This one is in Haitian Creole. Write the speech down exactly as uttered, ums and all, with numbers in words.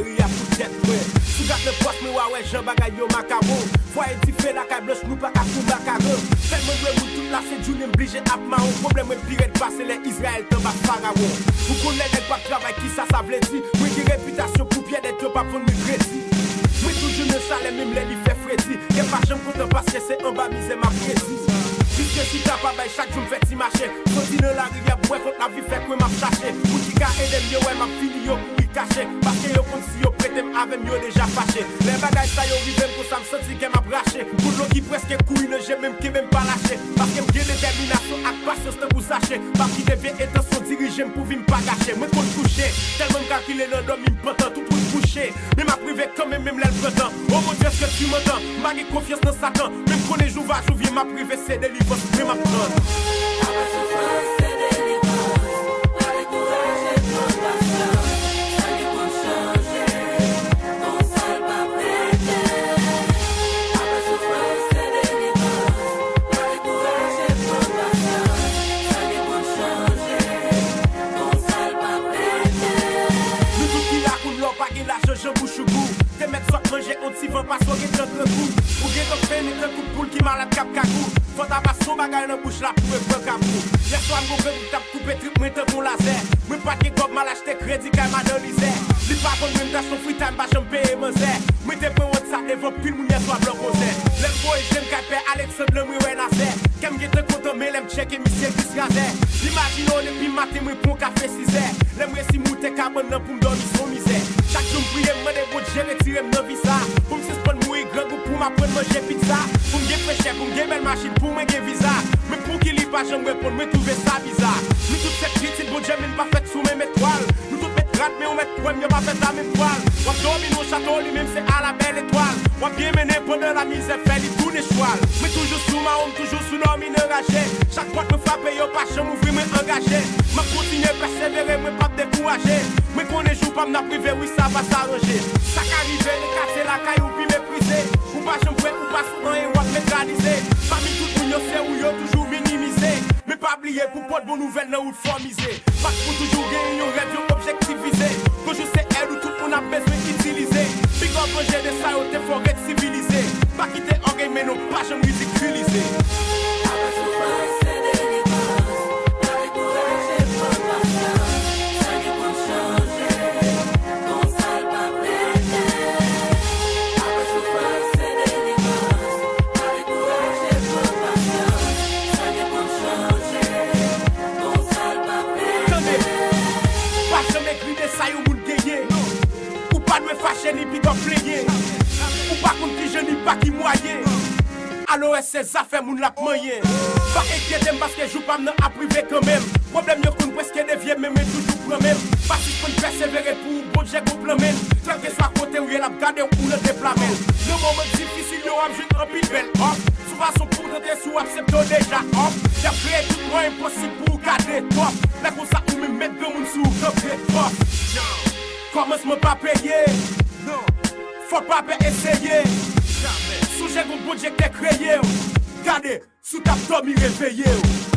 Ri a pou tèt mwen. Si w gad nan pòch mwen, w a wè jan bagay yo makawon. Fwaye dife lakay blanch, nou pa ka kou makaron. Tèlman dwe moun tout la se jounen m blije ap mawon. Pwoblèm mwen pi rèd pase lè Izrayèl t anba Farawon. Ou konn lè nèg p ap travay, kisa sa vle di? Mwen gen repitasyon pou pyè dèt yo p ap vann mwen kredi. Mwen toujou nan chalè, menm lè li fè fredi. Kè m pa janm kontan paske se anba mizè m ap redi. Piske chita pa bay, chak jou m fè ti mache. Soti nan lari a, bwè kont lavi fè kwen m ap chache. Moun ki ka ede m, yo wè m ap fini, yo kouri kache. Paske yo konn si yo prete m avè m, yo deja fache. Lè bagay sa yo rive m konsa, m santi kè m ap rache. Kout dlo ki prèske kouri nan je m, men m kenbe m pa lache. Paske m gen detèminasyon ak pasyans tankou sache. M ap kite vye entansyon dirije m pou vi m pa gache. Mwen konn kouche, tèlman m kalkile nan dòmi m pantan, tout wout bouche. Men m ap rive kanmenm, menm lè l pran tan. O Bondye, èske tu m'entends? M pa gen konfyans nan Satan, men m konnen jou va jou vyen, m ap rive, se delivrans mwen m ap tann. Apre soufrans, se delivrans. Pa dekouraje, pran pasyans. Sa gen pou chanje, konsa l p ap rete. Apre soufrans, se delivrans. Pa dekouraje, pran pasyans. Sa gen pou chanje, konsa l p ap rete. Nou tout ki la kounye a, pa gen lajan, jan bouch ou gou. Te mèt sot manje on ti van, pase w gentan grangou. Ou gentan fen, men tankou poul ki malad k ap kagou. Fanta pa se on bagay nan bouch la pou repran kabou. Yèswa m gon grangou k t ap koupe trip mwen tankou lazè. Mwen pa t gen kòb, m al achte kredi kay madan Lizè. Li pa vann mwen, m t achte on fritay, m pa janm peye manzè. Mwen te pran wòt sa devan pil moun yèswa blan kozè. Lè m voye je m kay pè Aleksand lan mwen wè Nazè. Kè m gentan kontan, men lè m tcheke misye jis razè. Imajine w depi maten mwen pran kafe sizè. Lè m resi moute kabann nan pou m dòmi se on mizè. Chak jou m priye, m mande Bondye retire m nan vi sa. Pou m sispann mouri grangou, pou m aprann manje pizza. Pou m gen frechè, pou m gen bèl machin, pou mwen gen viza. Men pouki li pa janm reponn, mwen twouve sa biza. Nou tout se pitit Bondye, men n pa fèt sou menm etwal. Nou tout mèt rad, men ou mèt kwè m, yo pa fèt a menm pwal. W ap dòmi nan yon chato, li menm se a la bèl etwal. W ap byen mennen pandan lamizè fè li tounen chwal. Mwen toujou sou mawon, m toujou sou dòmi nan raje. Chak pòt mwen frape, yo pa janm ouvri, mwen angaje. M ap kontinye pèsevere, mwen p ap dekouraje. Mwen konnen jou pa m n ap rive, wi, sa va s'arranger. Sa ka rive nan katye lakay ou pi meprize. Ou pa janm prè, ou pa sou anyen, w ap netralize. Pami tout moun yo, se ou yo toujou minimize. Men pa bliye pou pòt bon nouvèl nan wout fòmize. Fak pou toujou genyen yon rèv, yon objektif vize. Gon jou se èd ou tout moun ap bezwen itilize. Piga w vanje de sa yo te fè w ret sivilize. Pa kite ògèy mennen w, pa janm ridikilize. Apre soufrans, se delivrans. Pa dekouraje, pran pasyans. Sa gen pou chanje, konsa l p ap rete. Apre soufrans, se delivrans. Pa dekouraje, pran pasyans. Sa gen pou chanje, konsa l p ap rete. Tande, pa janm egri de sa yon moun genyen. Ou pa dwe fache ni pito plenyen. Ou pa konn kijan ni pa ki mwayen. Alò, se zafè moun l ap manyen. Pa enkyete m paske jou pa m nan ap rive kanmenm. Pwoblèm yo konn prèske devye men mwen toujou pran men m. Pa sispann pèsevere pou Bondye gon plan men l. Kèlkeswa kote w ye l ap gade w ou nan deplamen l. Nan moman difisil yo w ap jwenn anpil bèl òf. Sou fason pou tante si w aksepte w deja òf. Y ap kreye tout mwayen posib pou w ka detòp. Lè konsa ou menm met granmoun sou ou kanpe twòp. Kòmansman pa peye. Non. Fò pa pè eseye. Sonje gon Bondye k te kreye w. Gade, si w t ap dòmi reveye w.